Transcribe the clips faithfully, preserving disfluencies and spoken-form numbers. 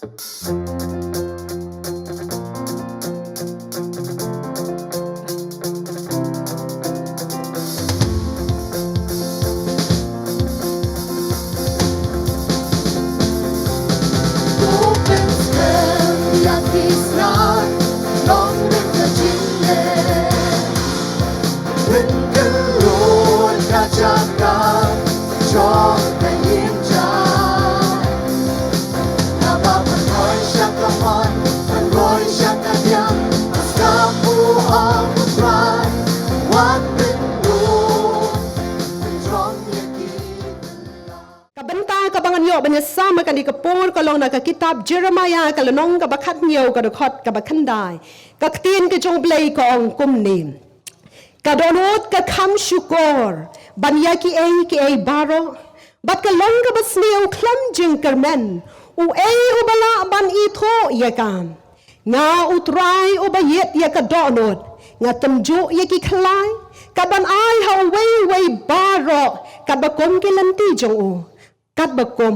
Ka bynta kaba ngan ïoh ban ïasam ha kane ka por ka long na ka kitab Jeremiah ka lynnong kaba khathynñiew ka dkhot kaba khyndai. Ka ktien ka jong U Blei ka ong kumne. Ka dohnud ka kham shukor ban ïa kiei kiei baroh, bad ka long kaba sniew khlem jingkyrmen uei uba lah ban ithuh ïa ka. Nga U Trai uba ïit ïa ka dohnud, nga tynjuh ïa ki khlai, kat ban ai ha uwei uwei baroh katba kum ki lynti jong u, katba kum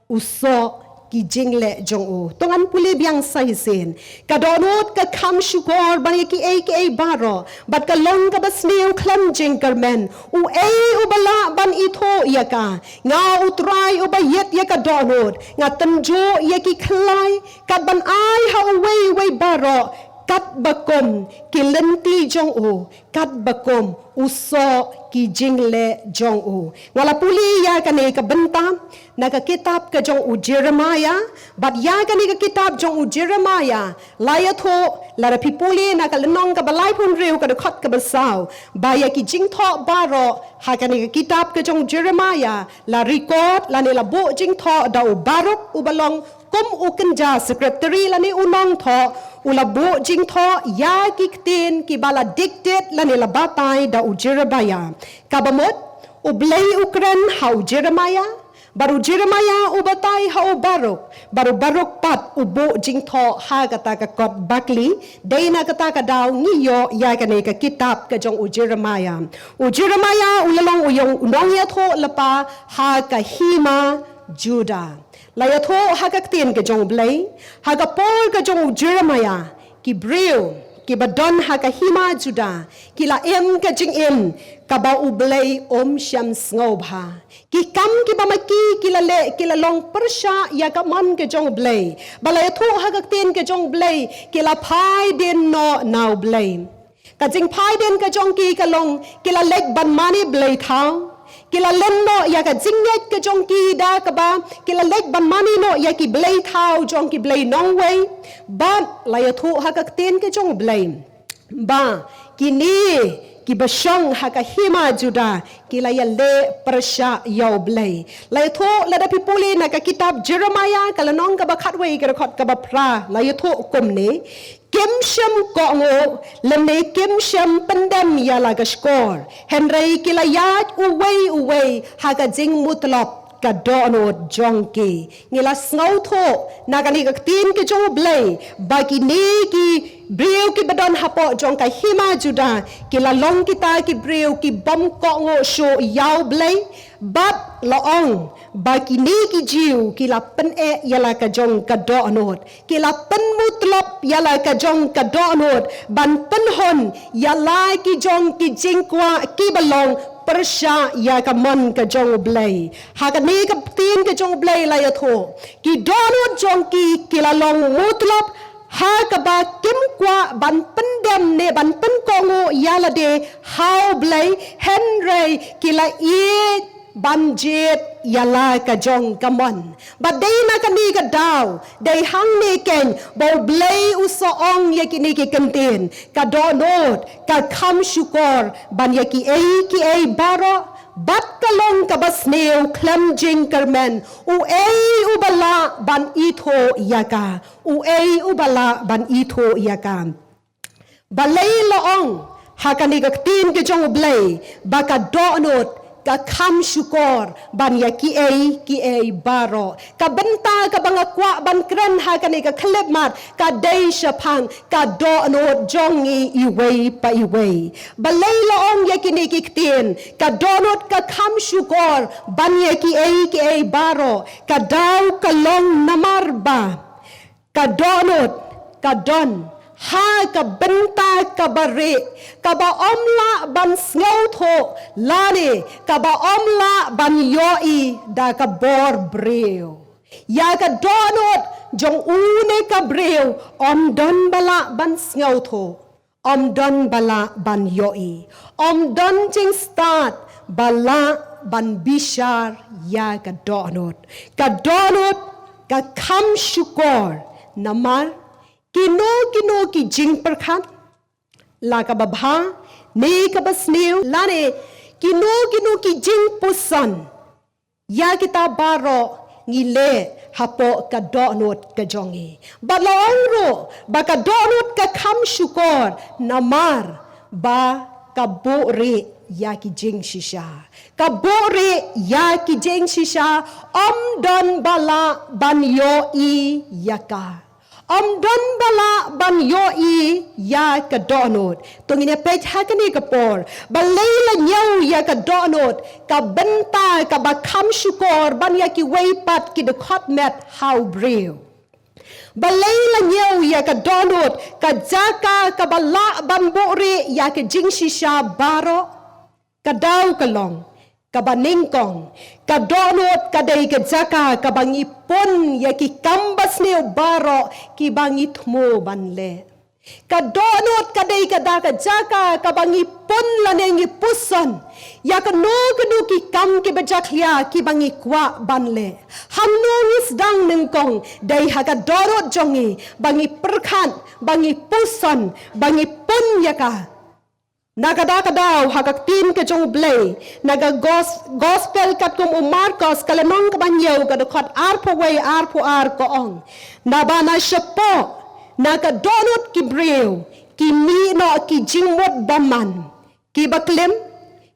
u soh ki jingleh jong u. To ngan pule biang sa shisien. Ka dohnud ka kham shukor ban ïa kiei kiei baroh, bad ka long kaba sniew khlem jingkyrmen uei uba lah ban ithuh ïa ka. Nga U Trai uba ïit ïa ka dohnud, nga tynjuh ïa ki khlai, kat ban ai ha uwei uwei baroh katba kum ki lynti jong u, katba kum u soh ki jingleh jong u. Nga la pule ïa kane ka bynta na ka kitab ka jong u Jeremiah, bad ïa kane ka kitab jong u Jeremiah la ïathuh, lada phi pule na ka lynnong kaba laiphew hynriew ka dkhot kaba saw, ba ïa ki jingthoh baroh ha kane ka kitab ka jong u Jeremiah la record lane la buh jingthoh da u Baruk uba long kum u kynja, secretary lane u nongthoh, u la buh jingthoh ïa ki ktien kiba la dictate lane la batai da u Jeremiah. Kaba mut, U Blei u kren ha u Jeremiah, bad u Jeremiah u batai ha u Baruk, bad u Baruk pat u buh jingthoh ha kata ka kot bakli. Dei na kata ka daw ngi ïoh ïa kane ka kitab ka jong u Jeremiah. U Jeremiah u la long u ïong u nongïathuhlypa ha ka hima Judah. La ïathuh ha ka ktien ka jong U Blei, ha ka por ka jong u Jeremiah, ki briew kiba don ha ka hima Judah ki la im ka jingim kaba U Blei um shym sngewbha. Ki kam kiba ma ki ki la leh ki la long pyrshah ïa ka mon ka jong U Blei. Ba la ïathuh ha ka ktien ka jong U Blei, ki la phai dien noh na U Blei. Ka jingphai dien ka jong ki ka long, ki la leit ban mane blei thaw. Ki la len noh ïa ka jingngeit ka jong ki da kaba ki la leit ban mane noh ïa ki blei thaw jong ki blei nongwei. Bad la ïathuh ha ka ktien ka jong U Blei ba kine kiba shong ha ka hima Judah ki la ïaleh pyrshah ïa U Blei. La ïathuh, lada phi pule na ka kitab Jeremiah ka lynnong kaba khatwei ka dkhot kaba phra, la ïathuh kumne. Kim shym kohnguh lane kim shym pyndem ïa la ka shkor, hynrei ki la ïaid uwei uwei ha ka jingmutlop ka dohnud jong ki. Ngi la sngewthuh na kane ka ktien ka jong U Blei ba kine ki briew kiba don hapoh jong ka hima Judah ki la long kita ki briew ki bym kohnguh shuh ïa U Blei, bad la ong ba kine ki Jiw ki la pyneh ïa la ka jong ka dohnud. Ki la pynmutlop ïa la ka jong ka dohnud ban pynhun ïa la ki jong ki jingkwah kiba long pyrshah ïa ka mon ka jong U Blei. Ha kane ka ktien ka jong U Blei la ïathuh, ki dohnud jong ki ki la long mutlop ha kaba kim kwah ban pyndem ne ban pynkohnguh ïa lade ha U Blei, hynrei ki la ïeit ban jied ïa la ka jong ka mon. Bad dei na kane ka daw, dei hangne keiñ ba U Blei u sa ong ïa kine ki kyntien, ka dohnud ka kham shukor ban ïa kiei kiei baroh, bad ka long kaba sniew khlem jingkyrmen, uei uba lah ban ithuh ïa ka, uei uba lah ban ithuh ïa ka. Balei la ong ha kane ka ktien ka jong U Blei ba ka dohnud ka kham shukor ban ïa kiei kiei baroh? Ka bynta kaba nga kwah ban kren ha kane ka khyllipmat ka dei shaphang ka dohnud jong ngi iwei pa iwei. Balei la ong ïa kine ki ktien, ka dohnud ka kham shukor ban ïa kiei kiei baroh? Ka daw ka long namar ba Ka dohnud ka don ha ka bynta kaba rieh, kaba ym lah ban sngewthuh lane kaba ym lah ban ïohi da ka bor briew. Ïa ka dohnud jong une ka briew ym don ba lah ban sngewthuh, ym don ba lah ban ïohi, ym don jingstad ba lah ban bishar ïa ka dohnud. Ka dohnud ka kham shukor namar kino kino ki jingpyrkhat, la kaba bha ne kaba sniew, lane kino kino ki jingpuson, ïa kita baroh ngi leh hapoh ka dohnud ka jong ngi. Bad la ong ruh ba ka dohnud ka kham shukor namar ba ka buhrieh ïa ki jingshisha. Ka buhrieh ïa ki jingshisha, ym don ba lah ban ïohi ïa ka. Ym don ba lah ban ïohi ïa ka dohnud. To ngin ïa peit ha kane ka por. Balei la ñiew ïa ka dohnud, ka bynta kaba kham shukor ban ïa kiwei pat ki dkhot met ha u briew? Balei la ñiew ïa ka dohnud, ka jaka kaba lah ban buhrieh ïa ka jingshisha baroh? Ka daw ka long kaba nyngkong, ka dohnud ka dei ka jaka kaba ngi pun ïa ki kam basniew baroh kiba ngi thmu ban leh. Ka dohnud ka dei ka da ka jaka kaba ngi pun lane ngi puson ïa kano kano ki kam kiba jakhlia kiba ngi kwah ban leh. Hangno ngi sdang nyngkong? Dei ha ka dohnud jong ngi ba ngi pyrkhat, ba ngi puson, ba ngi pun ïa ka. Na ka da ka daw ha ka ktien ka jong u Blei, na ka gos-, gospel katkum u Markos ka lynnong kaba hynñiew ka dkhot arphew wei arphew ar ka ong, naba na shapoh na ka dohnud ki briew ki mih noh ki jingmut bymman, kiba klim,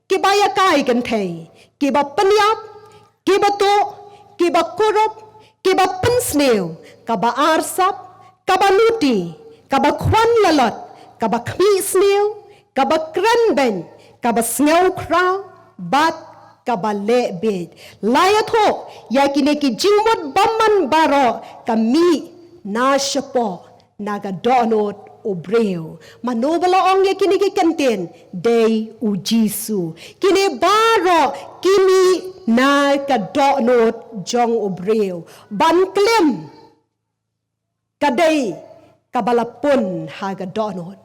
kiba ïakai kynthei, kiba pynïap, kiba tuh, kiba kurup, kiba pynsniew, kaba arsap, kaba nuti, kaba khwan lalot, kaba khmih sniew, kaba kren beiñ, kaba sngew khraw, bad kaba leh bieit. La ïathuh ïa kine ki jingmut bymman baroh ka mih na shapoh na ka dohnud u briew. Mano ba la ong ïa kine ki kyntien? Dei u Jisu. Kine baroh ki mih na ka dohnud jong u briew. Ban klim ka dei kaba la pun ha ka dohnud.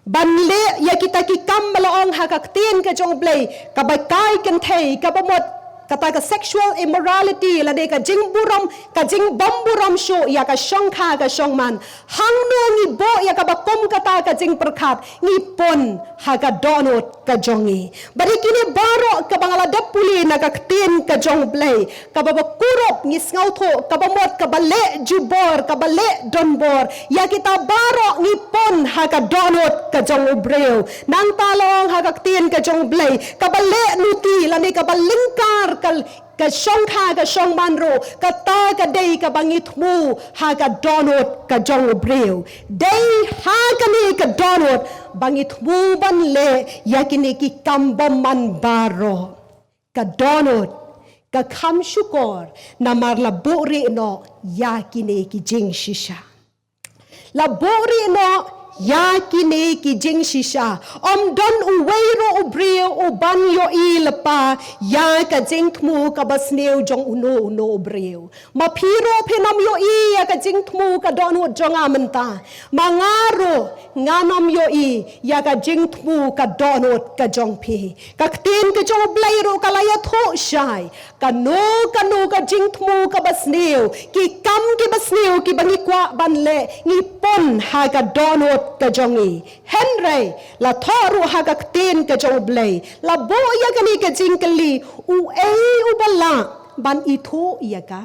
Ban leh ïa kita ki kam ba la ong ha ka ktien ka jong u Blei, kaba kai kynthei, kaba mut kata ka sexual immorality, lane ka jingburom, ka jingbymburom shuh ïa ka shongkha ka shongman. Hangno ngi buh ïa kaba kum kata ka jingpyrkhat? Ngi pun ha ka dohnud ka jong ngi. Bad ïa kine baroh kaba nga la dep pule na ka ktien ka jong u Blei, kaba ba kurup ngi sngewthuh, kaba mut kaba leh jubor, kaba leh donbor, ïa kita baroh ngi pun ha ka dohnud ka jong u briew. Nangta la ong ha ka ktien ka jong u Blei, kaba leh nuti lane kaba lyngkar ka, ka shongkha ka shongman ruh, kata ka dei kaba ngi thmu ha ka dohnud ka jong u briew. Dei ha kane ka dohnud ba ngi thmu ban leh ïa kine ki kam bymman baroh. Ka dohnud ka kham shukor namar la buhrieh noh ïa kine ki jingshisha. La buhrieh noh ïa kine ki jingshisha. Ym don uwei ruh u briew uban ïohi lypa ïa ka jingthmu kaba sniew jong uno uno u briew. Ma phi ruh phin ym ïohi ïa ka jingthmu ka dohnud jong nga mynta. Ma nga ruh ngan ym ïohi ïa ka jingthmu ka dohnud ka jong phi. Ka ktien ka jong u Blei ruh ka la ïathuh shai, kano kano ka jingthmu kaba sniew, ki kam kiba sniew kiba ngi kwah ban leh, ngi pun ha ka dohnud ka jong ngi. Hynrei la thoh ruh ha ka ktien ka jong u Blei, la buh ïa kane ka jingkylli, uei uba lah ban ithuh ïa ka?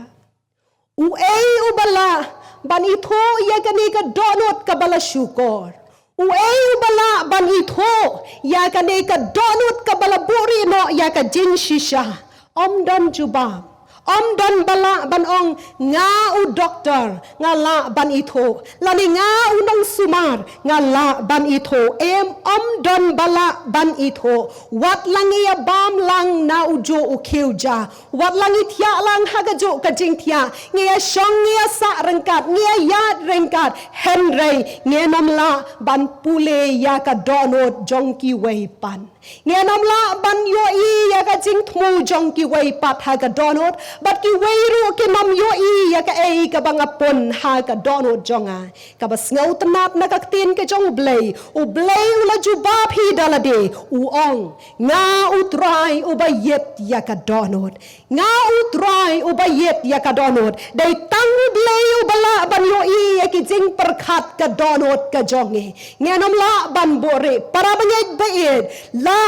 Uei uba lah ban ithuh ïa kane ka dohnud kaba la shukor? Uei uba lah ban ithuh ïa kane ka dohnud kaba la buhrieh noh ïa ka jingshisha? Ym don jubab, Ym don ba lah ban ong, nga u doktor, nga lah ban ithuh. Lane nga u nongsumar, nga lah ban ithuh. Em, ym don ba lah ban ithuh. Wat la ngi ïa bam lang na u juh u khiew ja. Wat la ngi thiah lang ha ka juh ka jingthiah. Ngi ïa shong, ngi ïa sah ryngkat, ngi ïa ïaid ryngkat. Hynrei, ngin ym lah ban pule ïa ka dohnud jong kiwei pat. Ngin ym lah ban ïohi ïa ka jingthmu jong kiwei pat ha ka dohnud, bad kiwei ruh kin ym ïohi ïa kaei kaba nga pun ha ka dohnud jong nga. Kaba sngewtynnat na ka ktien ka jong U Blei, U Blei u la jubab hi da lade, u ong, nga u Trai uba ïit ïa ka dohnud. Nga u Trai uba ïit ïa ka dohnud. Dei tang U Blei uba lah ban ïohi ïa ki jingpyrkhat ka dohnud ka jong ngi. Ngin ym lah ban buhrieh, para bangeit ba ïeit, la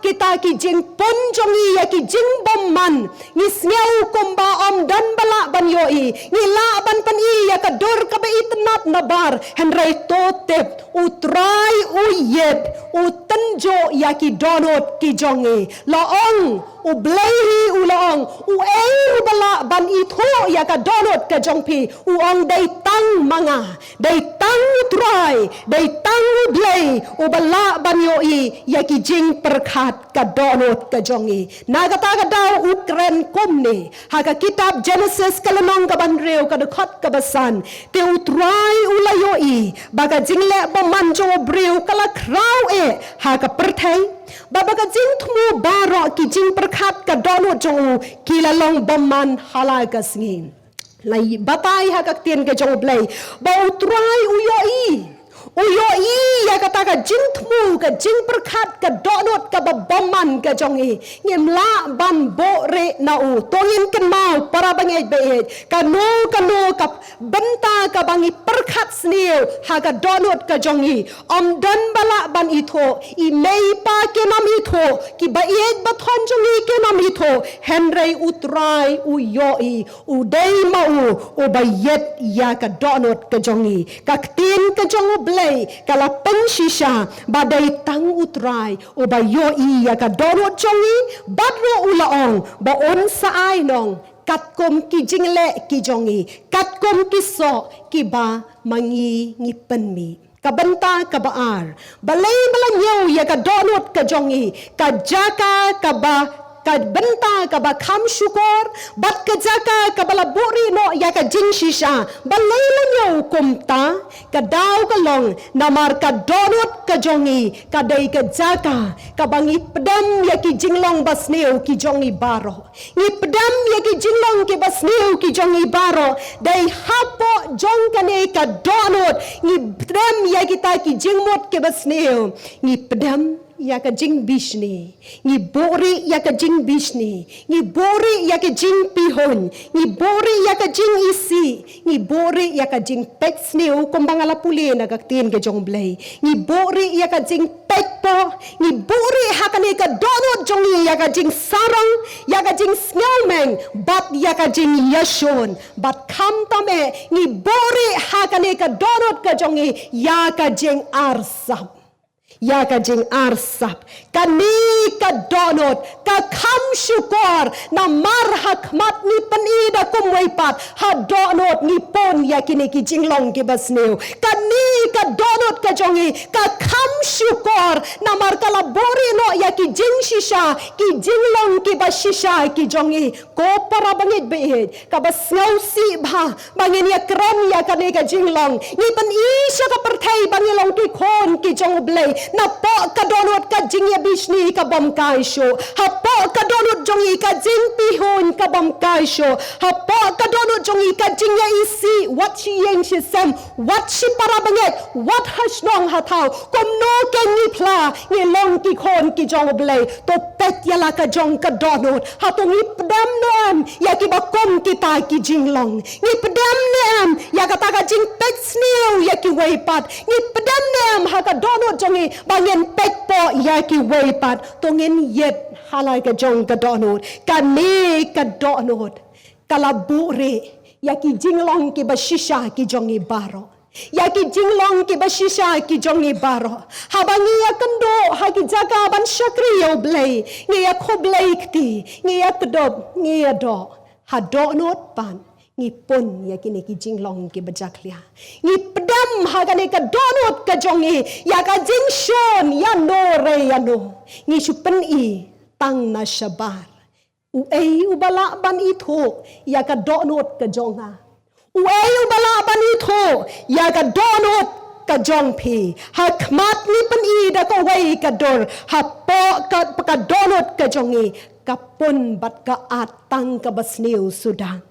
kita ki jingpun jong ngi ïa ki jingbymman. Ngi sngew kumba ym don ba lah ban ïohi. Ngi lah ban pyni ïa ka dur kaba itynnat nabar. Hynrei to tip, u Trai u ïit, u tynjuh ïa ki dohnud ki jong ngi. La ong, U Blei hi u la ong, uei uba lah ban ithuh ïa ka dohnud ka jong phi, u ong dei tang ma nga, dei tang u Trai, dei tang U Blei, uba lah ban ïohi ïa ki jingpyrkhat ka dohnud ka jong ngi. Na kata ka daw u kren kumne, ha ka kitab Genesis ka lynnong kaba hynriew ka dkhot kaba san, te u Trai u la ïohi, ba ka jingleh bymman jong u briew ka la khraw eh, ha ka pyrthei. Bad ba ka jingthmu baroh ki jingpyrkhat ka dohnud jong u ki la long bymman ha la ka sngi. La i batai ha ka ktien ka jong U Blei. Ba u Trai u ïohi. U ïohi ïa kata ka jingthmu ka jingpyrkhat ka dohnud kaba bymman ka jong ngi. Ngim lah ban buhrieh na u. To ngin kynmaw para bangeit ba ïeit. Kano kano ka bynta kaba ngi pyrkhat sniew ha ka dohnud ka jong ngi. Ym don ba lah ban ithuh, i mei i pa kin ym ithuh, kiba ïeit ba thon jong ngi kin ym ithuh, hynrei u Trai u ïohi, u dei ma u, uba ïit ïa ka dohnud ka jong ngi. Ka ktien ka jong U Blei, ka la pynshisha, ba dei tang u Trai, uba ïohi ïa ka dohnud jong ngi, bad ruh u la ong, ba un sa ai nong, katkum ki jingleh ki jong ngi, katkum ki soh kiba ma ngi ngi pynmih. Ka bynta kaba ar. Balei ba la ñiew ïa ka dohnud ka jong ngi, ka jaka kaba, ka bynta kaba kham shukor, bad ka jaka kaba la buhrieh noh ïa ka jingshisha. Balei la ñiew kumta, ka daw ka long, namar ka dohnud ka jong ngi, ka dei ka jaka, kaba ngi pdem ïa ki jinglong basniew ki jong ngi baroh. Ngi pdem ïa ki jinglong kiba sniew ki jong ngi baroh. Dei hapoh jong kane ka dohnud. Ngi pdem ïa kita ki jingmut kiba sniew. Ngi pdem ïa ka jingbishni. Ngi buhrieh ïa ka jingbishni. Ngi buhrieh ïa ka jingpihuiñ. Ngi buhrieh ïa ka jingisih. Ngi buhrieh ïa ka jingpeit sniew kumba nga la pule na ka ktien ka jong U Blei. Ngi buhrieh ïa ka jingpeit poh. Ngi buhrieh ha kane ka dohnud jong ngi ïa ka jingsarong, ïa ka jingsngewmeng, bad ïa ka jingïashun. Bad khamtam eh, ngi buhrieh ha kane ka dohnud ka jong ngi ïa ka jingarsap. Ïa ka jingarsap. Kane ka dohnud, ka kham shukor, namar ha khmat ngi pyni da kumwei pat, ha dohnud ngi pun ïa kine ki jinglong kiba sniew. Kane ka dohnud ka jong ngi, ka kham shukor, namar ka la buhrieh noh ïa ki jingshisha, ki jinglong kiba shisha ki jong ngi. Ko para bangeit ba ïeit, kaba sngewsih bha, ba ngin ïa kren ïa kane ka jinglong. Ngi pyni sha ka pyrthei ba ngi long ki khun ki jong U Blei. Napoh ka dohnud ka jingïabishni ka bym kai shuh. Hapoh ka dohnud jong ngi ka jingpihuiñ ka bym kai shuh. Hapoh ka dohnud jong ngi ka jingïaisih wat shi ïing shi sem. Wat shi para bangeit, wat ha shnong ha thaw, kumno kein ngi phla, ngi long ki khun ki jong U Blei, to peit ïa la ka jong ka dohnud, hato ngi pdem ne em, ïa kiba kum kita ki jinglong, ngi pdem ne em, ïa kata ka jingpeit sniew ïa kiwei pat, ngi pdem ne em, ha ka dohnud jong ngi, ba ngin peit poh ïa kiwei pat, to ngin ïit, ha la ka jong ka dohnud, kane ka dohnud. Ka la buhrieh, ïa ki jinglong kiba shisha ki jong ngi baroh. Ïa ki jinglong kiba shisha ki jong ngi baroh. Haba ngi ïakynduh, ha ki jaka ban shakri ïa U Blei. Ngi ïakhublei kti, ngi ïakdup, ngi ïadoh. Ha dohnud pat ngi pun ïa kine ki jinglong kiba jakhlia. Ngi pdem ha kane ka dohnud ka jong ngi ïa ka jingshun ïano re ïano. Ngi shu pyni tang na shabar. Uei uba lah ban ithuh ïa ka dohnud ka jong nga? Uei uba lah ban ithuh ïa ka dohnud ka jong phi? Ha khmat ngi pyni da kawei ka dur, hapoh ka, ka dohnud ka jong ngi ka pun bad ka at tang kaba sniew suda.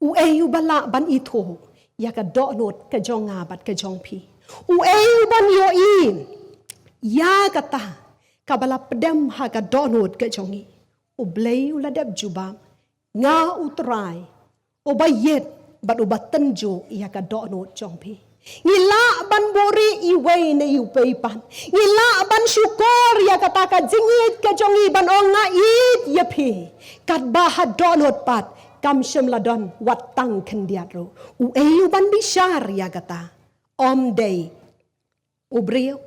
Uei uba lah ban ithuh ïa ka dohnud ka jong nga bad ka jong phi? Uei uban ïohi ïa kata kaba la pdem ha ka dohnud ka jong ngi? U Blei u la dep jubab, nga U Trai uba ïeit bad uba tynjuh ïa ka dohnud jong phi. Ngi lah ban buhrieh iwei na iwei pat. Ngi lah ban shukor ïa kata ka jingïeit ka jong ngi ban ong nga ïeit ïa phi. Katba ha dohnud pat kam shym la don wat tang khyndiat ruh. Uei uban bishar ïa kata? Ym dei u briew,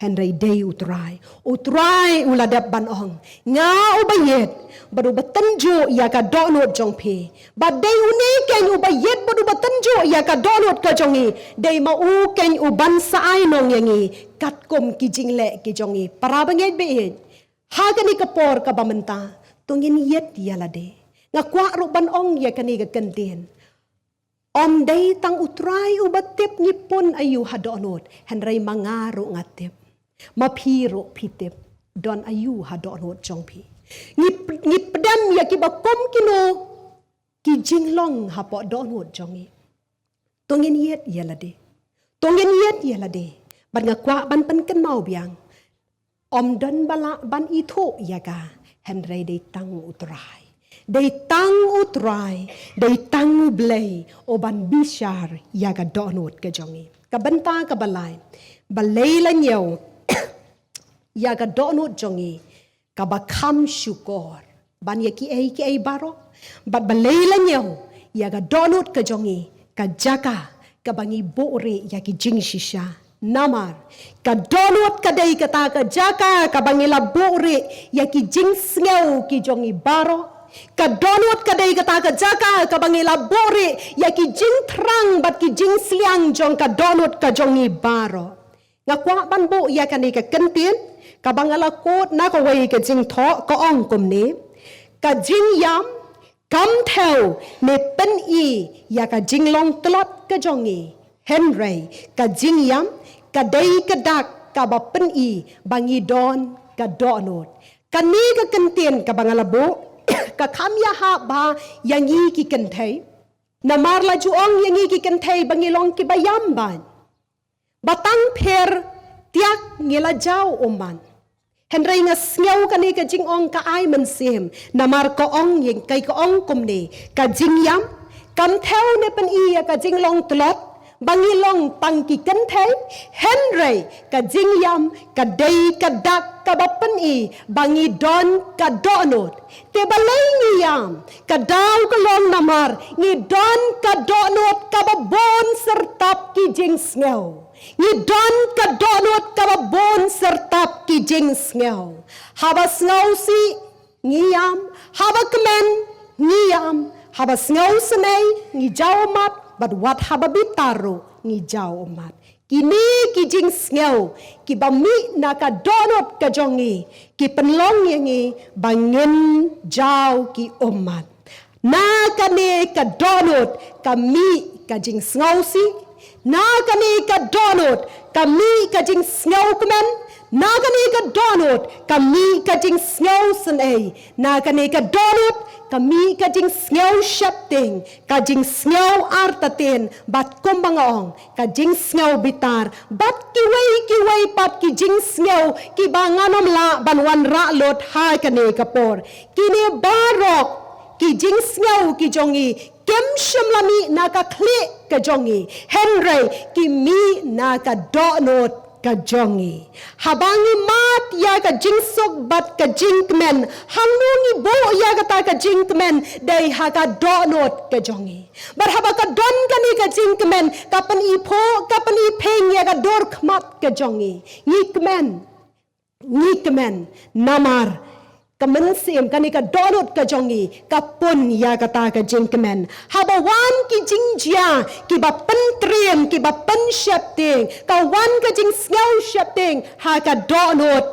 hynrei dei U Trai. U Trai u la dep ban ong, nga uba ïeit bad uba tynjuh ïa ka dohnud jong phi. Bad dei une keiñ uba ïeit bad uba tynjuh ïa ka dohnud ka jong ngi, dei ma u keiñ uban sa ai nong ïa ngi katkum ki jingleh ki jong ngi. Para bangeit baieit, ha kane ka por kaba mynta, to ngin ïeit ïa lade. Nga kwah ruh ban ong ïa kane ka kyntien. Ym dei tang U Trai uba tip ngi pun aïu ha dohnud, hynrei ma nga ruh nga tip. Ma phi ruh phi tip don aïu ha dohnud jong phi. Ngi, ngi pdem ïa kiba kum kino ki jinglong hapoh dohnud jong ngi. To ngin ïeit ïa lade. To ngin ïeit ïa lade. Bad nga kwah ban pynkynmaw biang. Ym don ba lah ban ithuh ïa ka, hynrei dei tang U Trai. Dei tang U Trai, dei tang U Blei uban bishar ïa ka dohnud ka jong ngi. Ka bynta kaba lai, balei la ñiew ïa ka dohnud jong ngi kaba kham shukor ban ïa kiei kiei baroh? Bad balei la ñiew ïa ka dohnud ka jong ngi ka jaka kaba ngi buhrieh ïa ki jingshisha? Namar ka dohnud ka dei kata ka jaka kaba ngi la buhrieh ïa ki jingsngew ki jong ngi baroh. Ka dohnud ka dei kata ka jaka kaba ngi la buhrieh ïa ki jingthrang bad ki jingsliang jong ka dohnud ka jong ngi baroh. Nga kwah ban buh ïa kane ka kyntien kaba nga la kut na kawei ka jingthoh, ka ong kumne: Ka jingïam kam thew ne pyni ïa ka jinglong tlot ka jong ngi, hynrei ka jingïam ka dei ka dak kaba pyni ba ngi don ka dohnud. Kane ka kyntien kaba nga la buh ka kham ïahap bha ïa ngi ki kynthei. Namar la ju ong ïa ngi ki kynthei ba ngi long kiba ïam bha. Ba tang pher tiak ngi la jaw ummat. Hynrei nga sngew kane ka jingong ka ai mynsiem, namar ka ong ïa ngi, ka ong kumne: Ka jingïam kam thew ne pyni ïa ka jinglong tlot ba ngi long tang ki kynthei, hynrei ka jingïam ka dei ka dak kaba pyni ba ngi don ka dohnud. Te balei ngi ïam? Ka daw ka long namar ngi don ka dohnud kaba bun syrtap ki jingsngew. Ngi don ka dohnud kaba bun syrtap ki jingsngew. Haba sngewsih ngi ïam, haba kmen ngi ïam, haba sngewsynei ngi jaw ummat, bad wat haba bitar ruh ngi jaw ummat. Kine ki jingsngew kiba mih na ka dohnud ka jong ngi ki pynlong ïa ngi ba ngin jaw ki ummat. Na kane ka dohnud ka mih ka jingsngewsih, na kane ka dohnud ka mih ka jingsngewkmen, na kane ka dohnud ka mih ka jingsngewsynei, na kane ka dohnud ka mih ka jingsngew sheptieng, ka jingsngew artatien, bad kumba nga ong, ka jingsngew bitar, bad kiwei kiwei pat ki jingsngew kiba ngan ym lah ban wanrah lut ha kane ka por. Kine baroh ki jingsngew ki jong ngi kim shym la mih na ka khlieh ka jong ngi, hynrei ki mih na ka dohnud ka jong ngi. Haba ngi mad ïa ka jingsuk bad ka jingkmen, hangno ngi buh ïa kata ka jingkmen? Dei ha ka dohnud ka jong ngi. Bad haba ka don kane ka jingkmen, ka pyniphuh, ka pyniphieng ïa ka dur khmat ka jong ngi. Ngi kmen, ngi kmen namar ka mynsiem, kane ka dohnud ka jong ngi ka pun ïa kata ka jingkmen. Haba wan ki jingjia kiba pyntriem, kiba pynsheptieng, ka wan ka jingsngew sheptieng ha ka dohnud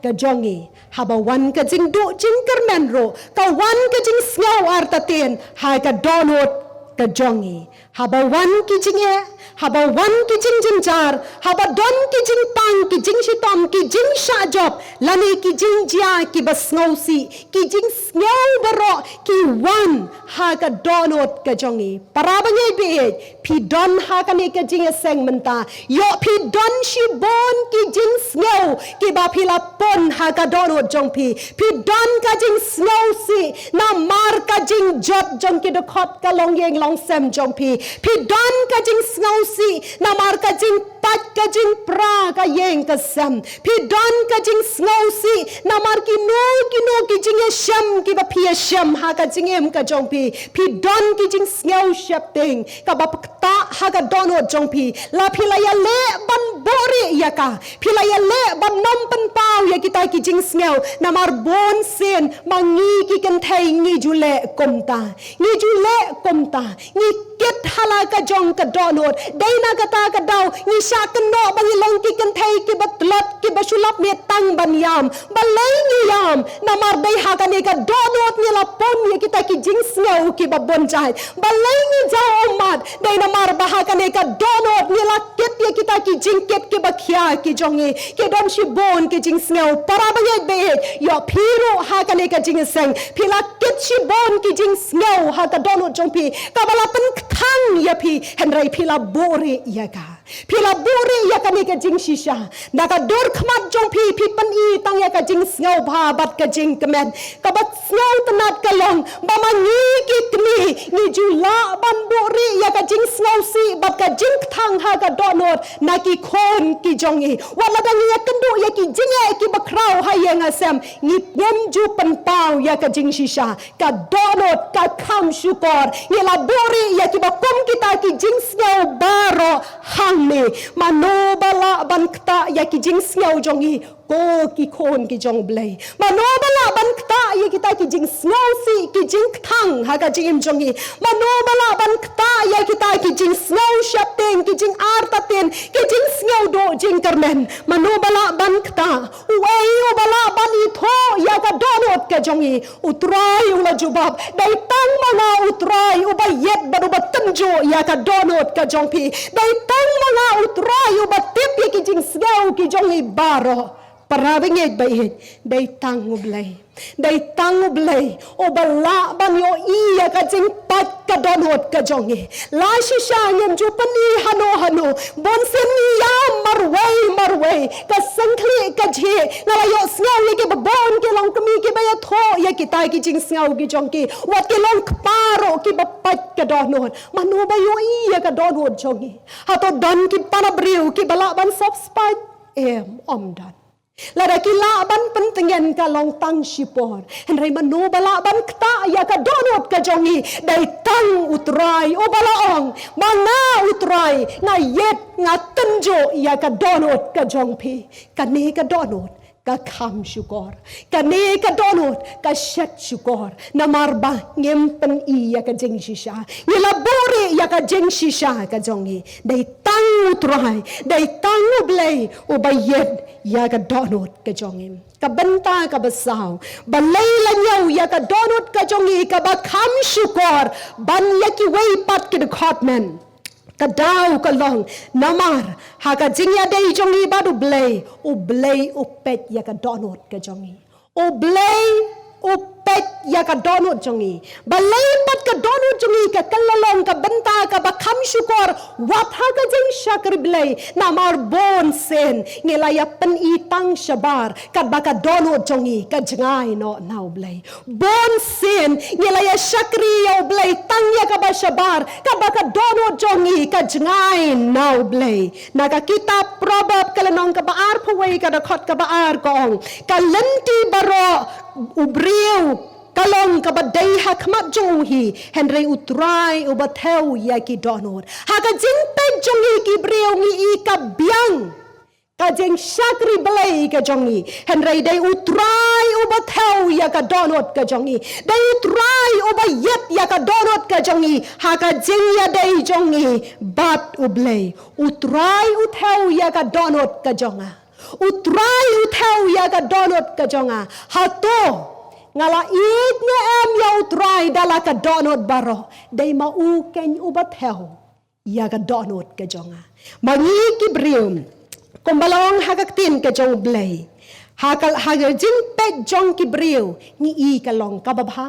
ka jong ngi. Haba wan ka jingduh jingkyrmen ruh, ka wan ka jingsngew artatien ha ka dohnud ka jong ngi. Haba wan ki jingeh, haba wan ki jingjynjar, haba don ki jingpang, ki jingshitom, ki jingshah jop, lane ki jingjia kiba sngewsih, ki jingsngew baroh ki wan ha ka dohnud ka jong ngi. Para bangeit baieit, phi don ha kane ka jingïaseng mynta. Ïoh phi don shibun ki jingsngew kiba phi la pun ha ka dohnud jong phi. Phi don ka jingsngewsih namar ka jingjot jong ki dkhot ka longïing longsem jong phi. Phi don ka jingsngewsih namar ka jingpait ka jingpra ka ïing ka sem. Phi don ka jingsngewsih namar kino kino ki jingïashem kiba phi ïashem ha ka jingim ka jong phi. Phi don ki jingsngew sheptieng kaba ktah ha ka dohnud jong phi. La phi la ïaleh ban buhrieh ïa ka, phi la ïaleh ban nym pynpaw ïa kita ki jingsngew. Namar bunsien ma ngi ki kynthei ngi ju leh kumta. Ngi ju leh kumta. Ngi kit ha la ka jong ka dohnud. Dei na kata ka daw ngi shah kynnoh ba ngi long ki kynthei kiba tlot, kiba shu lap miet tang ban ïam. Balei ngi ïam? Namar dei ha kane ka dohnud ngi la pun ïa kita ki jingsngew kiba bun jait. Balei ngi jaw ummat? Dei namar ba ha kane ka dohnud ngi la kit ïa kita ki jingkit kiba khia ki jong ngi. Ki don shibun ki jingsngew. Para bangeit baieit, ïoh phi ruh ha kane ka jingïaseng phi la kit shibun ki jingsngew ha ka dohnud jong phi kaba la pynkthang ïa phi, hynrei phi la buhrieh ïa ka. Phi la buhrieh ïa kane ka jingshisha. Na ka dur khmat jong phi, phi pyni tang ïa ka jingsngewbha bad ka jingkmen. Kaba sngewtynnat ka long ba ma ngi ki kmie ngi ju lah ban buhrieh ïa ka jingsngewsih bad ka jingkthang ha ka dohnud na ki khun ki jong ngi. Wat lada ngi ïakynduh ïa ki jingeh kiba khraw ha ïing ha sem, ngi, ngim ju pynpaw ïa ka jingshisha. Ka dohnud ka kham shukor. Ngi la buhrieh ïa kiba kum kita ki jingsngew baroh hangne. Mano ba lah ban ktah ïa ki jingsngew jong ngi, ko ki khun ki jong U Blei? Mano ba lah ban ktah ïa kita ki jingsngewsih, ki jingkthang ha ka jingim jong ngi? Mano ba lah ban ktah ïa kita ki jingsngew sheptieng, ki jingartatien, ki jingsngew duh jingkyrmen? Mano ba lah ban ktah? Uei uba lah ban ithuh ïa ka dohnud ka jong ngi? U Trai u la jubab, dei tang ma nga U Trai uba ïeit bad uba tynjuh ïa ka dohnud ka jong phi. Dei tang ma nga U Trai uba tip ïa ki jingsngew ki jong ngi baroh. Para bangeit baieit, dei tang U Blei. Dei tang U Blei uba lah ban ïohi ïa ka jingpait ka dohnud ka jong ngi. La shisha ngim ju pyni hano hano. Bunsien ngi ïam marwei marwei. Ka seng khlieh ka jhieh. Nga la ïohsngew ïa kiba bun ki longkmie kiba ïathuh ïa kita ki jingsngew ki jong ki. Wat ki longkpa ruh kiba pait ka dohnud. Mano ba ïohi ïa ka dohnud jong ngi? Hato don ki para briew kiba lah ban sop spait? Em, ym don. Lada ki lah ban pyntngen ka long tang shipor. Hynrei mano ba lah ban ktah ïa ka dohnud ka jong ngi? Dei tang U Trai uba la ong, ma nga U Trai nga ïeit, nga tynjuh ïa ka dohnud ka jong phi. Kane ka dohnud ka kham shukor. Kane ka dohnud ka shet shukor. Namar ba ngim pyni ïa ka jingshisha. Ngi la buhrieh ïa ka jingshisha ka jong ngi. Dei tang U Trai, dei tang U Blei uba ïeit ïa ka dohnud ka jong ngi. Ka bynta kaba saw, balei la ñiew ïa ka dohnud ka jong ngi kaba kham shukor ban ïa kiwei pat ki dkhot, men? Ka daw ka long namar ha ka jingïadei jong ngi bad U Blei, U Blei u peit ïa ka dohnud ka jong ngi. U Blei u peit ïa ka dohnud jong ngi. Balei pat ka dohnud jong ngi ka kylla long ka bynta kaba kham shukor wat ha ka jingshakri Blei? Namar bunsien ngi la ïa pyni tang shabar katba ka dohnud jong ngi ka jngai noh na U Blei. Bunsien ngi la ïa shakri ïa U Blei tang ïa kaba shabar katba ka dohnud jong ngi ka jngai na U Blei. Na ka kitab Proverb ka lynnong kaba arphew wei ka dkhot kaba ar ka ong, ka lynti baroh u briew ka long kaba dei ha khmat jong u hi, hynrei U Trai uba thew ïa ki dohnud. Ha ka jingpeit jong ngi ki briew ngi i ka biang ka jingshakri Blei ka jong ngi. Hynrei dei U Trai uba thew ïa ka dohnud ka jong ngi. Dei U Trai uba ïit ïa ka dohnud ka jong ngi ha ka jingïadei jong ngi bad U Blei. U Trai u thew ïa ka dohnud ka jong nga. U Trai u thew ïa ka dohnud ka jong nga. Hato nga la ïeit ne em ïa U Trai da la ka dohnud baroh? Dei ma u keiñ uba thew ïa ka dohnud ka jong nga. Ma ngi ki briew, kumba long ha ka ktien ka jong U Blei, ha ka, ha ka jingpeit jong ki briew ngi i ka long kaba bha.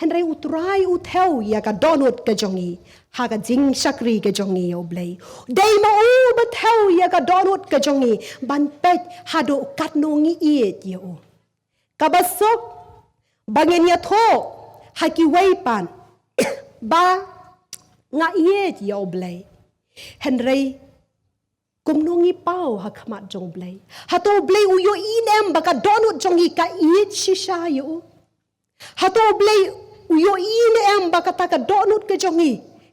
Hynrei U Trai u thew ïa ka dohnud ka jong ngi ha ka jingshakri ka jong ngi ïa U Blei. Dei ma u ba thew ïa ka dohnud ka jong ngi ban peit haduh katno ngi ïeit ïa u. Kaba suk ba ngin ïathuh ha kiwei pat ba nga ïeit ïa U Blei. Hynrei kumno ngi paw ha khmat jong U Blei? Hato U Blei u ïohi ne em ba ka dohnud jong ngi ka ïeit shisha ïa u? Hato U Blei u ïohi ne em ba kata ka dohnud ka jong ngi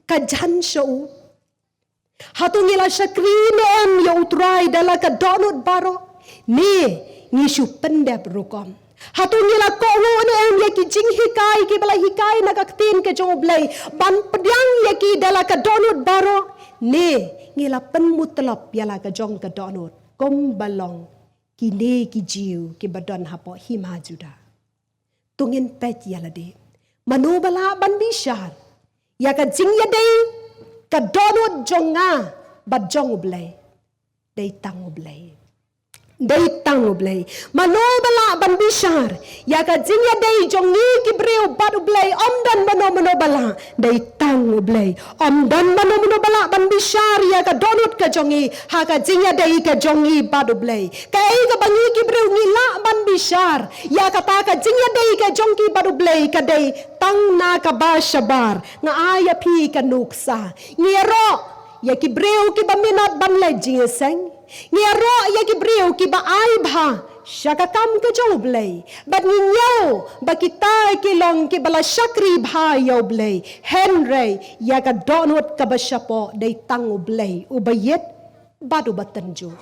ka jan sha u? Hato ngi la shakri ne em ïa U Trai da la ka dohnud baroh, ne ngi shu pyndep rukom? Hato ngi la kohnguh ne em ïa ki jinghikai kiba la hikai na ka ktien ka jong U Blei ban pdiang ïa ki da la ka dohnud baroh, ne ngi la pynmutlop ïa la ka jong ka dohnud kumba long kine ki Jiw kiba don hapoh hima Judah? To ngin peit ïa lade, mano ba lah ban bishar ïa ka jingïadei ka dohnud jong nga bad jong U Blei? Dei tang U Blei. Dei tang U Blei. Mano ba lah ban bishar ïa ka jingïadei jong ngi ki briew bad U Blei? Ym don mano mano ba lah, dei tang U Blei. Ym don mano mano ba lah ban bishar ïa ka dohnud ka jong ngi ha ka jingïadei ka jong ngi bad U Blei. Kaei kaba ngi ki briew ngi lah ban bishar ïa kata ka jingïadei ka jong ki bad U Blei? Ka dei tang na kaba shabar. Nga ai ïa phi ka nuksa. Ngi ïaroh ïa ki briew kiba minot ban leit jingïaseng. Ngi ïaroh ïa ki briew kiba ai bha sha ka kam ka jong U Blei. Bad ngi ñiew ba kita ki long kiba la shakri bha ïa U Blei. Hynrei ïa ka dohnud kaba shapoh dei tang U Blei uba ïeit bad uba tynjuh.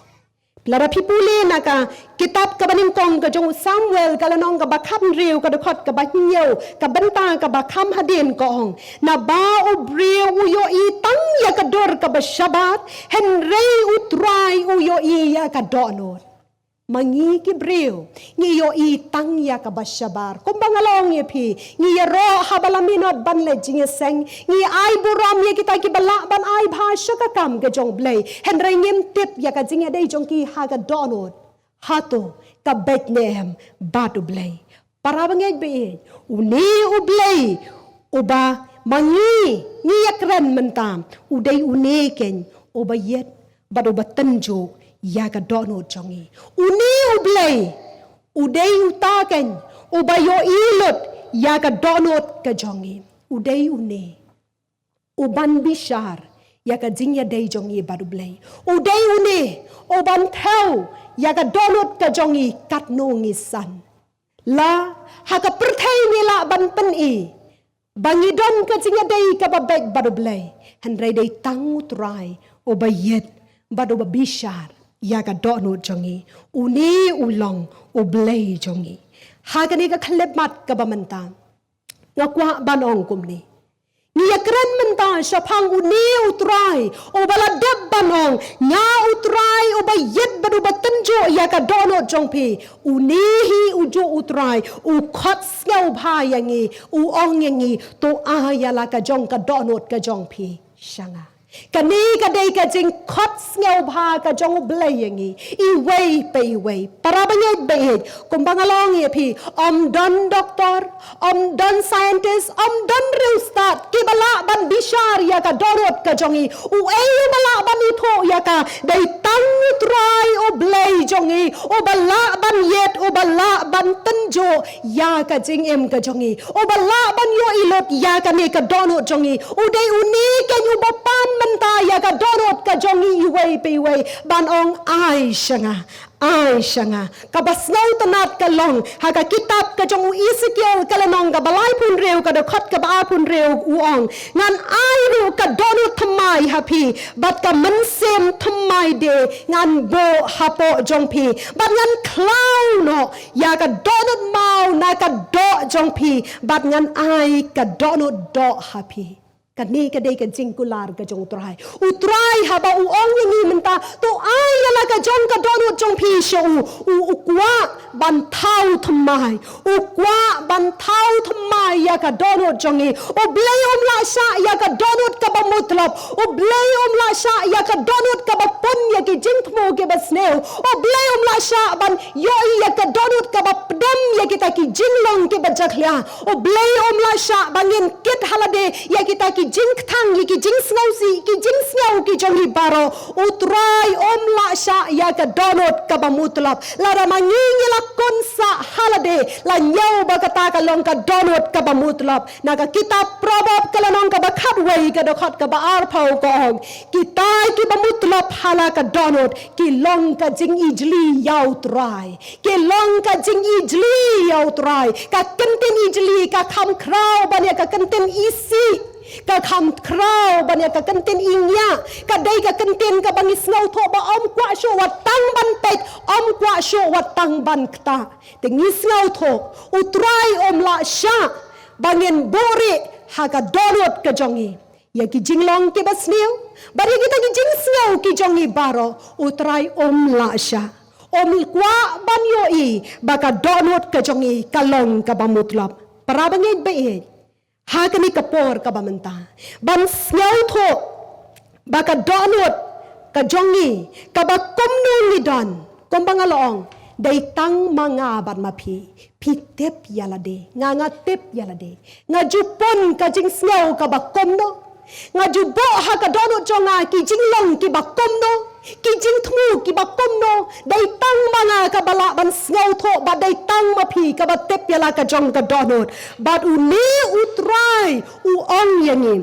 Lada phi pule na ka kitab kaba nyngkong ka jong u Samuel, ka lynnong kaba khathynriew, ka dkhot kaba hynñiew, ka bynta kaba kham hadien ka ong, naba u briew u ïohi tang ïa ka dur kaba shabar, hynrei U Trai u ïohi ïa ka dohnud. Ma ngi ki briew ngi ïohi tang ïa kaba shabar. Kumba nga la ong ïa phi, ngi ïaroh haba la minot ban leit jingïaseng, ngi ai burom ïa kita kiba lah ban ai bha sha ka kam ka jong U Blei, hynrei ngim tip ïa ka jingïadei jong ki ha ka dohnud. Hato ka beit ne em bad U Blei? Para bangeit ba ïeit, une U Blei uba ma ngi ngi ïakren mynta, u dei une keiñ uba ïeit bad uba tynjuh ïa ka dohnud jong ngi. Une U Blei u dei uta keiñ uba ïohi lut ïa ka dohnud ka jong ngi. U dei une uban bishar ïa ka jingïadei jong ngi bad U Blei. U dei une uban thew ïa ka dohnud ka jong ngi katno ngi san. La ha ka pyrthei ngi lah ban pyni ba ngi don ka jingïadei kaba beit bad U Blei, hynrei dei tang U Trai uba ïeit bad uba bishar ïa ka dohnud jong ngi. Une u long U Blei jong ngi. Ha kane ka khyllipmat kaba mynta, nga kwah ban ong kumne. Ngi ïakren mynta shaphang une U Trai uba la dep ban ong, nga U Trai uba ïeit bad uba tynjuh ïa ka dohnud jong phi. Une hi ujuh U Trai u khot sngewbha ïa ngi, u ong ïa ngi, to ai ïa la ka jong ka dohnud ka jong phi sha nga. Kane ka dei ka jingkhot sngewbha ka jong U Blei ïa ngi iwei pa iwei. Para bangeit ba ïeit, kumba nga la ong ïa phi, ym don doktor, ym don scientist, ym don riewstad kiba lah ban bishar ïa ka dohnud ka jong ngi. Uei uba lah ban ithuh ïa ka? Dei tang U Trai U Blei jong ngi uba lah ban ïeit, uba lah ban tynjuh ïa ka jingim ka jong ngi, uba lah ban ïohi lut ïa kane ka dohnud jong ngi. U dei une keiñ uba pan mynta ïa ka dohnud ka jong ngi iwei pa iwei ban ong, ai sha nga, ai sha nga. Kaba sngewtynnat ka long ha ka kitab ka jong u Esekiel ka lynnong kaba laiphew hynriew ka dkhot kaba arphew hynriew u ong, ngan ai ruh ka dohnud thymmai ha phi, bad ka mynsiem thymmai de ngan buh hapoh jong phi, bad ngan khlaw noh ïa ka dohnud maw na ka doh jong phi, bad ngan ai ka dohnud doh ha phi. Kane ka dei ka jingkular ka jong U Trai. U Trai haba u ong ïa ngi mynta, to ai ïa la ka jong ka dohnud jong phi sha u. U, u kwah ban thaw thymmai. U kwah ban thaw thymmai ïa ka dohnud jong ngi. U Blei um lah shah ïa ka dohnud kaba mutlop. U Blei um lah shah ïa ka dohnud kaba pun ïa ki jingthmu kiba sniew. U Blei um lah shah ban ïohi ïa ka dohnud kaba pdem ïa kita ki jinglong kiba jakhlia. U Blei um lah shah ba ngin kit ha lade ïa kita ki jingkthang, ïa ki jingsngewsih, ki jingsngew ki jong ngi baroh. U Trai um lah shah ïa ka dohnud kaba mutlop. Lada ma ngi ngi la kunsah ha lade, la ñiew ba kata ka long ka dohnud kaba mutlop. Na ka kitab Proverb ka lynnong kaba khatwei ka dkhot kaba arphew ka ong, kita kiba mutlop ha la ka dohnud ki long ka jingijli ïa U Trai. Ki long ka jingijli ïa U Trai. Ka kyntien ijli ka kham khraw ban ïa ka kyntien isih. Ka kham khraw ban ïa ka kyntien ingiah. Ka dei ka kyntien kaba ngi sngewthuh ba ym kwah shuh wat tang ban peit, ym kwah shuh wat tang ban ktah. Te ngi sngewthuh, U Trai um lah shah ba ngin buhrieh ha ka dohnud ka jong ngi ïa ki jinglong kiba sniew, bad ïa kita ki jingsngew ki jong ngi baroh, U Trai um lah shah. Um kwah ban ïohi ba ka dohnud ka jong ngi ka long kaba mutlop. Para bangeit baieit, ha kane ka por kaba mynta, ban sngewthuh ba ka dohnud ka jong ngi kaba kumno ngi don, kumba nga la ong, dei tang ma nga bad ma phi. Phi tip ïa lade, nga nga tip ïa lade. Nga ju pun ka jingsngew kaba kumno, nga ju buh ha ka dohnud jong nga ki jinglong kiba kumno, ki jingthmu kiba kumno. Dei tang ma nga kaba lah ban sngewthuh, bad dei tang ma phi kaba tip ïa la ka jong ka dohnud. Bad une U Trai u ong ïa ngi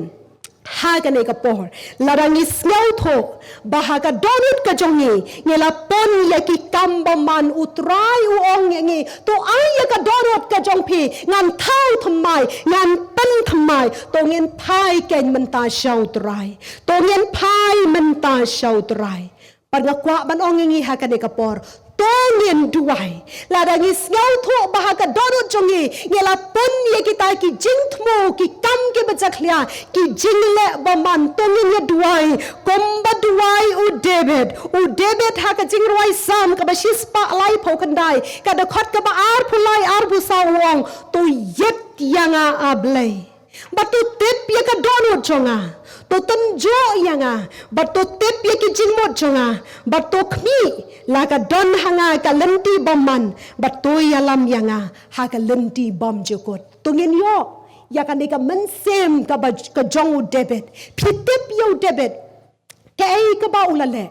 ha kane ka por, lada ngi sngewthuh ba ha ka dohnud ka jong ngi ngi la pun ïa ki kam bymman, U Trai u ong ïa ngi, to ai ïa ka dohnud ka jong phi, ngan thaw thymmai, ngan pynthymmai. To ngin phai keiñ mynta sha U Trai. To ngin phai mynta sha U Trai. Bad nga kwah ban ong ïa ngi ha kane ka por, to ngin duwai. Lada ngi sngewthuh ba ha ka dohnud jong ngi ngi la pun ïa kita ki jingthmu, ki kam kiba jakhlia, ki jingleh bymman, to ngin ïa duwai kumba duwai u David. U David ha ka Jingrwai Salm kaba shispah laiphew khyndai, ka dkhot kaba arphew lai arphew saw u ong, to ïit ïa nga, A Blei, bad to tip ïa ka dohnud jong nga. To tynjuh ïa nga bad to tip ïa ki jingmut jong nga, bad to khmih la ka don ha nga ka lynti bymman, bad to ïalam ïa nga ha ka lynti bymjukut. To ngin ïoh ïa kane ka mynsiem kaba, ka jong u David. Phi tip ïa u David, kaei kaba u la leh?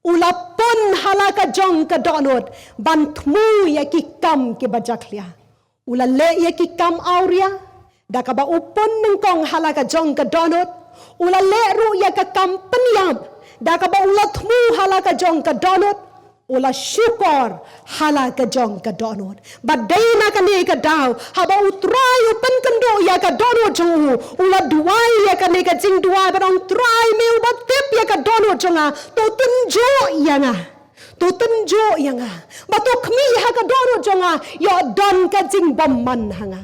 U la pun ha la ka jong ka dohnud ban thmu ïa ki kam kiba jakhlia. U la leh ïa ki kam awria da kaba u pun nyngkong ha la ka jong ka dohnud. U la leh ruh ïa ka kam pynïap da kaba u la thmu ha la ka jong ka dohnud. U la shukor ha la ka jong ka dohnud. Bad dei na kane ka daw, haba U Trai u pynkynduh ïa ka dohnud jong u, u la duwai ïa kane ka jingduwai bad ong, Trai, me uba tip ïa ka dohnud jong nga, to tynjuh ïa nga. To tynjuh ïa nga. Bad to khmih ha ka dohnud jong nga, ïoh don ka jingbymman ha nga.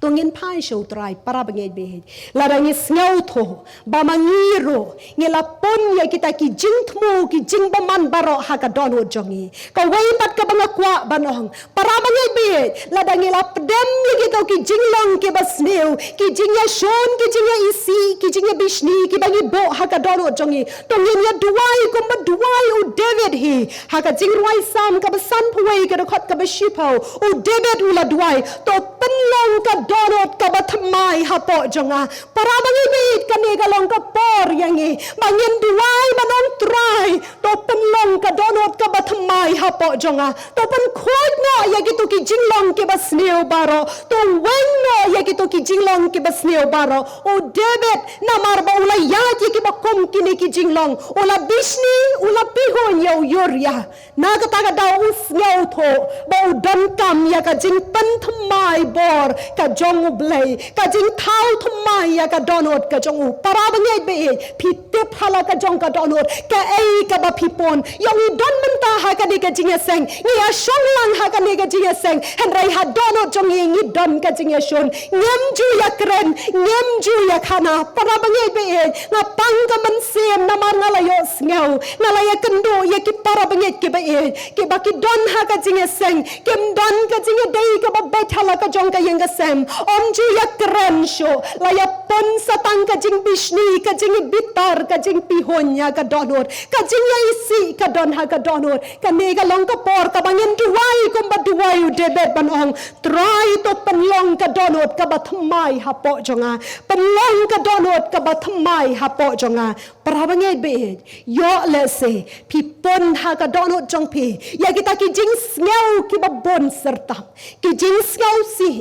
To ngin phai sha U Trai, para bangeit baieit. Lada ngi sngewthuh ba ma ngi ruh ngi la pun ïa kita ki jingthmu, ki jingbymman baroh ha ka dohnud jong ngi. Kawei pat kaba nga kwah ban ong, para bangeit baieit, lada ngi la pdem ïa kito ki jinglong kiba sniew, ki jingïashun, ki jingïaisih, ki jingïabishni kiba ngi buh ha ka dohnud jong ngi, to ngin ïa duwai kumba duwai u David hi. Ha ka Jingrwai Salm kaba sanphew wei, ka dkhot kaba shiphew, u David u la duwai, to pynlong ka dohnud kaba thymmai hapoh jong nga. Para bangeit baieit, kane ka long ka por ïa ngi ba ngin duwai ban ong Trai, to pynlong ka dohnud kaba thymmai hapoh jong nga. To pynkhuid noh ïa kito ki jinglong kiba sniew baroh. To weng noh ïa kito ki jinglong kiba sniew baroh. U David, namar ba u la ïaid ïa kiba kum kine ki jinglong, u la bishni, u la pihuiñ ïa u Uriah. Na kata ka daw u sngewthuh ba u donkam ïa ka jingpynthymmai bor ka jong U Blei, ka jingthaw thymmai ïa ka dohnud ka jong u. Para bangeit baieit, phi tip ha la ka jong ka dohnud kaei kaba phi pun. Ïoh ngi don mynta ha kane ka jingïaseng, ngi ïashong lang ha kane ka jingïaseng, hynrei ha dohnud jong ngi ngi don ka jingïashun. Ngim ju ïakren, ngim ju ïakhana. Para bangeit baieit, nga pang ka mynsiem namar nga la ïohsngew, nga la ïakynduh ïa ki para bangeit kiba ïeit, kiba ki don ha ka jingïaseng, kim don ka jingïadei kaba beit ha la ka jong ka ïing ka sem. Ym ju ïakren shuh, la ïapun sa tang ka jingbishni, ka jingbitar, ka jingpihuiñ ïa ka dohnud, ka jingïaisih ka don ha ka dohnud. Kane ka long ka por kaba ngin duwai kumba duwai u David ban ong, Trai, to pynlong ka dohnud kaba thymmai hapoh jong nga. Pynlong ka dohnud kaba thymmai hapoh jong nga. Para bangeit baieit, ïoh lehse phi pun ha ka dohnud jong phi ïa kita ki jingsngew kiba bun syrtap, ki jingsngewsih,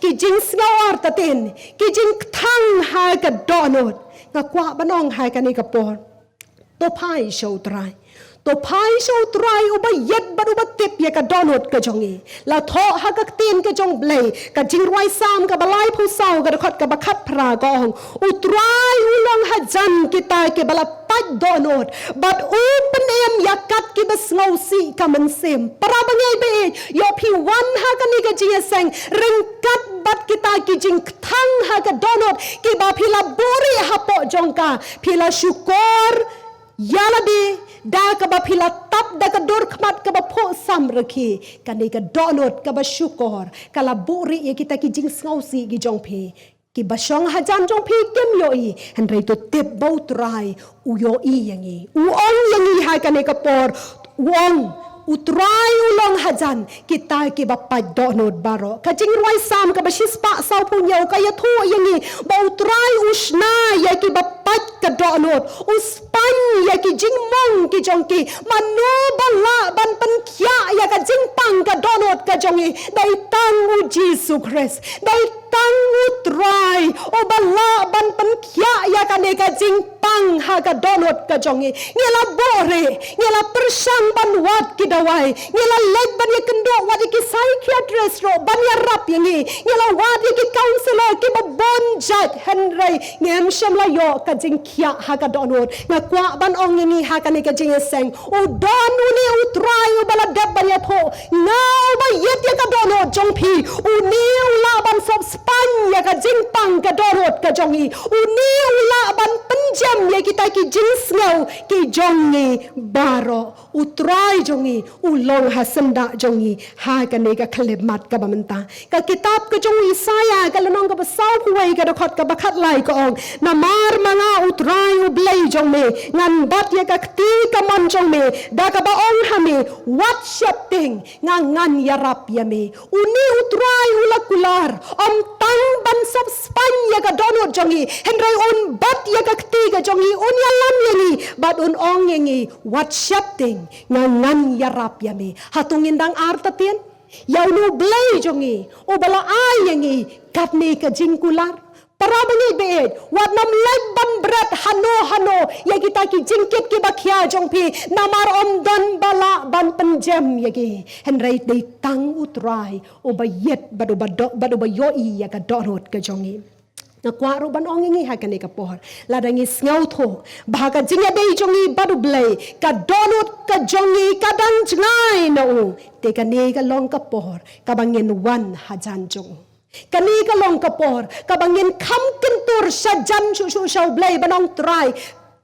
ki jingsngew artatien, ki jingkthang ha ka dohnud. Nga kwah ban ong ha kane ka por, to phai sha U Trai. To phai sha U Trai uba ïeit bad uba tip ïa ka dohnud ka jong ngi. La thoh ha ka ktien ka jong U Blei, ka Jingrwai Salm kaba laiphew saw, ka dkhot kaba khatphra, ka ong, U Trai u long hajan kita kiba la pait dohnud, bad u pynim ïa kat kiba sngewsih ka mynsiem. Para bangeit baieit, ïoh phi wan ha kane ka jingïaseng ryngkat bad kita ki jingkthang ha ka dohnud kiba phi la buhrieh hapoh jong ka. Phi la shukor ïa lade da kaba phi la tap da ka dur khmat kaba phuh samrkhie. Kane ka dohnud kaba shukor ka la buhrieh ïa kita ki jingsngewsih ki jong phi. Kiba shong hajan jong phi kim ïohi, hynrei to tip ba U Trai u ïohi ïa ngi. U ong ïa ngi ha kane ka por, u ong, U Trai u long hajan kita kiba pait dohnud baroh. Ka Jingrwai Salm kaba shispah sawphew hynñiew ka ïathuh ïa ngi ba U Trai u shna ïa kiba pait ka dohnud, u spaiñ ïa ki jingmong ki jong ki. Mano ba lah ban pynkhiah ïa ka jingpang ka dohnud ka jong ngi? Dei tang U Jisu Khrist, dei tang U Trai uba lah ban pynkhiah ïa kane ka jingpang ha ka dohnud ka jong ngi. Ngi la buhrieh, ngi la pyrshang ban wad ki dawai, ngi la leit ban ïakynduh wat ïa ki psychiatrist ruh ban ïarap ïa ngi, ngi la wad ïa ki counselor kiba bun jait, hynrei ngim shym la ïoh ka jingkhiah ha ka dohnud. Nga kwah ban ong ïa ngi ha kane ka jingïaseng, u don une U Trai uba la dep ban ïathuh, nga uba ïeit ïa ka dohnud jong phi. Une u lah ban sop spaiñ ïa ka jingpang ka dohnud ka jong ngi. Une u lah ban pynjem ïa kita ki jingsngew ki jong ngi baroh. U Trai jong ngi u long ha syndah jong ngi ha kane ka khyllipmat kaba mynta. Ka kitab ka jong u Isaïah ka lynnong kaba sawphew wei, ka dkhot kaba khatlai, ka ong, namar ma nga U Trai U Blei jong me, ngan bat ïa ka kti kamon jong me da kaba ong ha me, wat sheptieng, nga ngan ïarap ïa me. Une U Trai u la kular ym tang ban sop spaiñ ïa ka dohnud jong ngi, hynrei un bat ïa ka kti ka jong ngi, un ïalam ïa ngi bad un ong ïa ngi, wat sheptieng, nga ngan ïarap ïa me. Hato ngin dang artatien ïa une U Blei jong ngi uba la ai ïa ngi katne ka jingkular? Para bangeit baieit, wat nym leit ban bret hano hano ïa kita ki jingkit kiba khia jong phi, namar ym don ba lah ban pynjem ïa ki. Hynrei dei tang U Trai uba ïeit bad uba doh, bad uba ïohi ïa ka dohnud ka jong ngi. Nga kwah ruh ban ong ïa ngi ha kane ka por, lada ngi sngewthuh ba ha ka jingïadei jong ngi bad U Blei, ka dohnud ka jong ngi ka dang jngai na u, te kane ka long ka por kaba ngin wan hajan jong u. Kane ka long ka por kaba ngin kham kyntur shajan shuh shuh sha U Blei ban ong, Trai,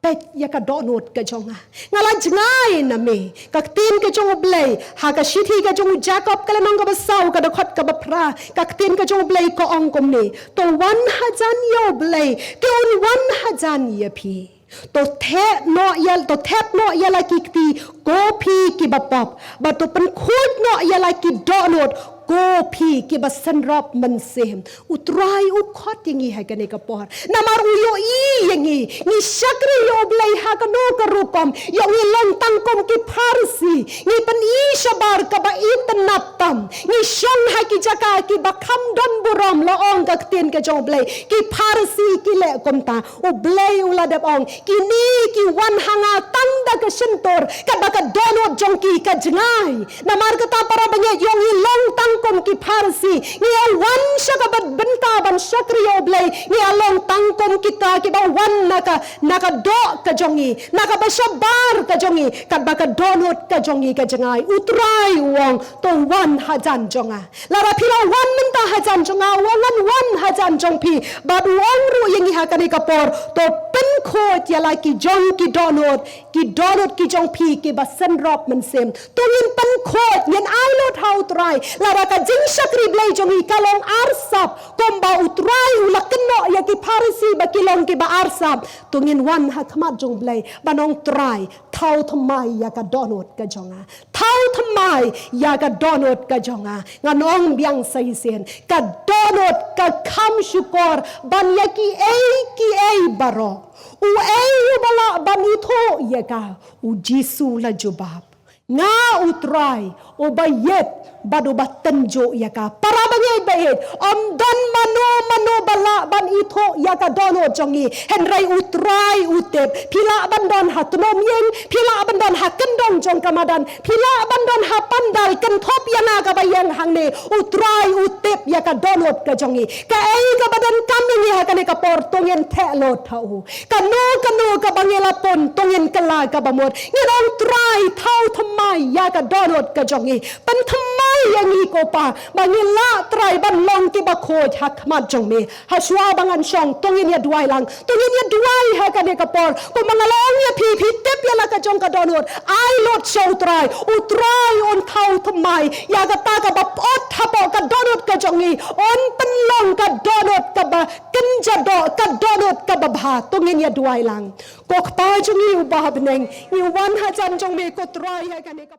peit ïa ka dohnud ka jong nga. Nga la jngai na me. Ka ktien ka jong U Blei ha ka shithi ka jong u Jakob ka lynnong kaba saw, ka dkhot kaba phra, ka ktien ka jong U Blei ka ong kumne, to wan hajan ïa U Blei, te un wan hajan ïa phi. To thep noh ïa, to thep noh ïa la ki kti, ko phi kiba pop, bad to pynkhuid noh ïa la ki dohnud, Ko phi kiba synrop mynsiem. U Trai u khot ïa ngi ha kane ka por. Namar u ïohi ïa ngi. Ngi shakri ïa U Blei ha kano ka rukom. Ïoh ngi long tang kum ki Pharisi. Ngi pyni shabar kaba itynnad tam. Ngi shong ha ki jaka kiba kham don burom la ong ka ktien ka jong U Blei. Ki Pharisi ki leh kumta. U Blei u la dep ong, kine ki wan ha nga tang da ka shyntur, katba ka dohnud jong ki ka jngai. Namar kata para bangeit, ïoh ngi long tang kum ki Pharisi, ngi ïa wan sha ka bynta ban shakri ïa U Blei, ngi ïa long tang kum kita kiba wan na ka, na ka doh ka jong ngi, na kaba shabar ka jong ngi, katba ka dohnud ka jong ngi ka jngai. U Trai u ong, to wan hajan jong nga. Lada phi la wan mynta hajan jong nga, u ong ngan wan hajan jong phi. Bad u ong ruh ïa ngi ha kane ka por, to pynkhuid ïa la ki jong ki dohnud, ki dohnud ki jong phi kiba synrop mynsiem. To ngin pynkhuid, ngin ai lut ha U Trai. Lada ka jingshakri Blei jong ngi ka long arsap, kumba U Trai u la kynnoh ïa ki Pharisi ba ki long kiba arsap. To ngin wan ha khmat jong U Blei, ban ong Trai, thaw thymmai ïa ka dohnud ka jong nga. Thaw thymmai ïa ka dohnud ka jong nga. Ngan ong biang sa shisien. Ka dohnud ka kham shukor ban ïa kiei kiei baroh. Uei uba lah ban ithuh ïa ka? U Jisu la jubab. Nga U Trai, uba ïeit bad uba tynjuh ïa ka. Para bangeit ba ïeit, ym don mano mano ba lah ban ithuh ïa ka dohnud jong ngi. Hynrei U Trai u tip. Phi lah ban don ha tnum ïing, phi lah ban don ha kyndong jong ka madan, phi lah ban don ha pandal, kynthup ïa nga kaba ïeng hangne. U Trai u tip ïa ka dohnud ka jong ngi. Kaei kaba donkam ïa ngi ha kane ka por, to ngin theh lut ha u. Kano kano kaba ngi la pun, to ngin kylla kaba mut. Ngin ong Trai, thaw thymmai ïa ka dohnud ka jong ngi. Pynthymmai ïa ngi ko Pa, ba ngin lah Trai ban long kiba khuid ha khmat jong me. Hashwa ba ngan shong, to ngin ïa duwai lang. To ngin ïa duwai ha kane ka por. Kumba nga la ong ïa phi, phi tip ïa la ka jong ka dohnud. Ai lut sha U Trai. U Trai un thaw thymmai ïa kata kaba pyut hapoh ka dohnud ka jong ngi. Un pynlong ka dohnud kaba kynja doh, ka dohnud kaba bha. To ngin ïa duwai lang. Ko Kpa jong ngi uba ha bneng, ngi wan hajan jong me ko Trai ha kane ka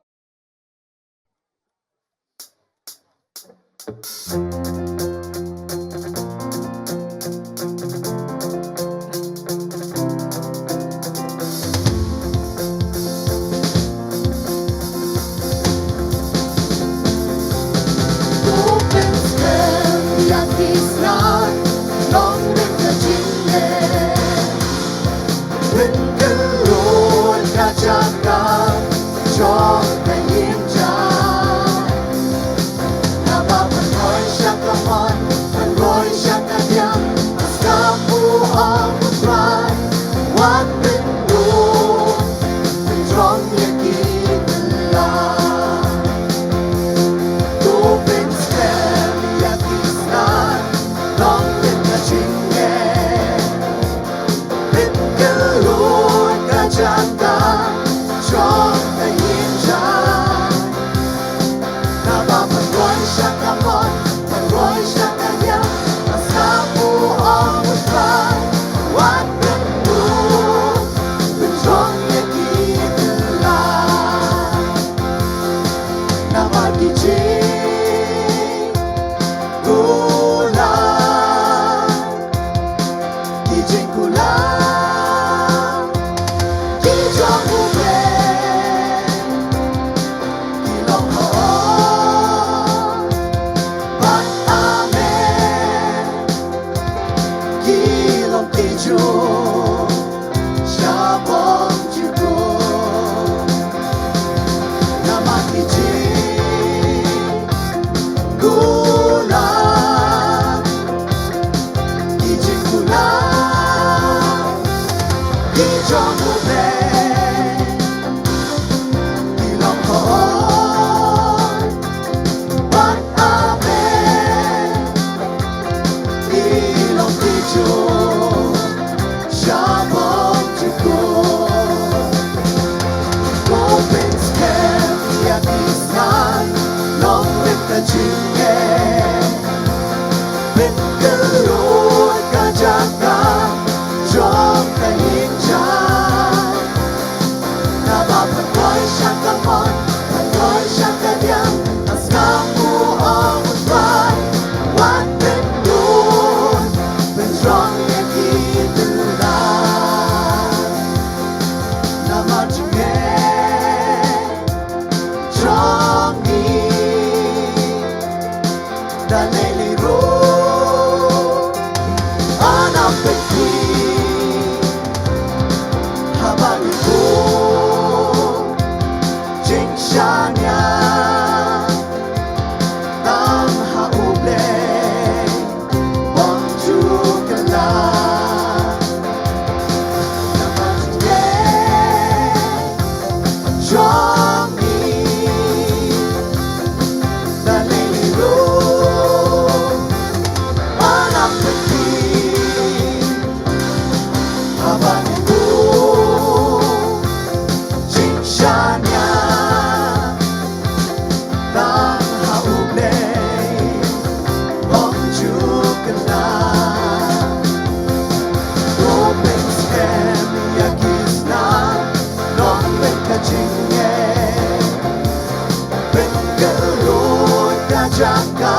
jaka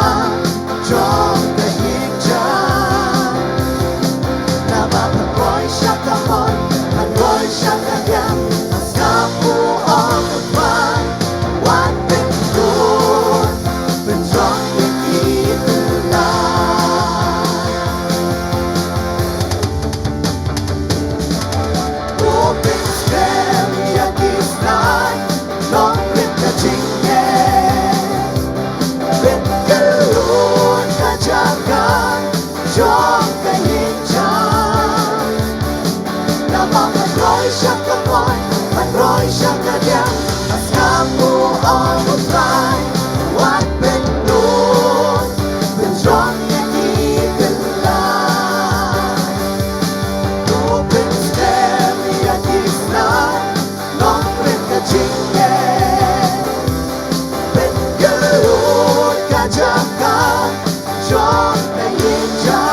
jong ka ïing jam. Namar pynroi sha ka mon, pynroi sha ka liang, sngap u ong u Trai, wat pynlut, pynjrong ïa ki tnat. U pynskhem ïa ki tnat, nongrim ka jingeh. Pynlut ka jaka jong ka ïing jam. Namar pynroi sha ka mon, pynroi sha ka liang, sngap u ong u Trai, wat pynlut, pynjrong ïa ki tnat. U pynskhem ïa ki tnat, nongrim ka jingeh. Pynlut ka jaka jong ka ïing jam.